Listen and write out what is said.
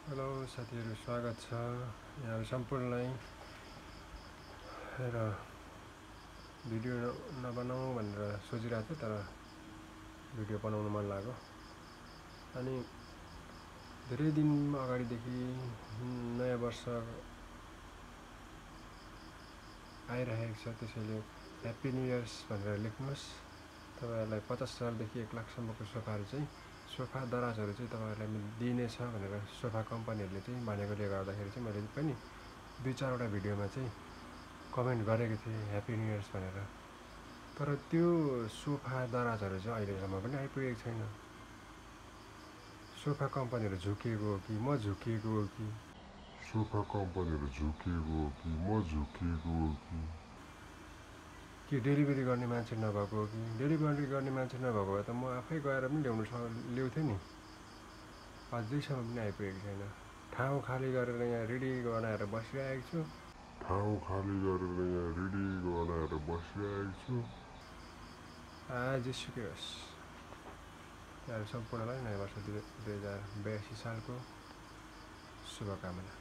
Hello साथीहरु, स्वागत छ यहाँहरु सम्पूर्णलाई। र भिडियो नबनाऊ भनेर सोचिरहेको थिएँ, तर भिडियो बनाउन मन लाग्यो। अनि धेरै दिन अगाडिदेखि नयाँ वर्ष आइरहेको छ, त्यसैले ह्याप्पी न्यू इयर्स भनेर लेख्नुहोस्। तपाईहरुलाई 50,000 देखि 1 लाख सम्मको सोफाहरु चाहिँ सोफा दराजहरु चाहिँ तपाईहरुलाई दिनेछ भनेर सोफा कम्पनीहरुले चाहिँ भनेकोले गर्दाखेरि चाहिँ मैले पनि 2-4 वटा भिडियोमा चाहिँ कमेन्ट गरेको थिएँ ह्याप्पी न्यू इयर्स भनेर। तर त्यो सोफा दराजहरु चाहिँ अहिलेसम्म पनि आइपुगेको छैन। सोफा कम्पनीहरु झुकिएको हो कि म झुकिएको हो कि? सोफा कम्पनीहरु झुकिएको हो कि म झुकिएको हो कि डेलिभरी गर्ने मान्छे नभएको हो कि? डेलिभरी गर्ने मान्छे नभएको भए त म आफै गएर पनि ल्याउँथेँ नि। अझैसम्म पनि आइपुगेको छैन। ठाउँ खाली गरेर यहाँ रेडी बनाएर बसिरहेको छु। जेसुकै होस्, यहाँहरु सम्पूर्णलाई नयाँ वर्ष 2082 सालको शुभकामना।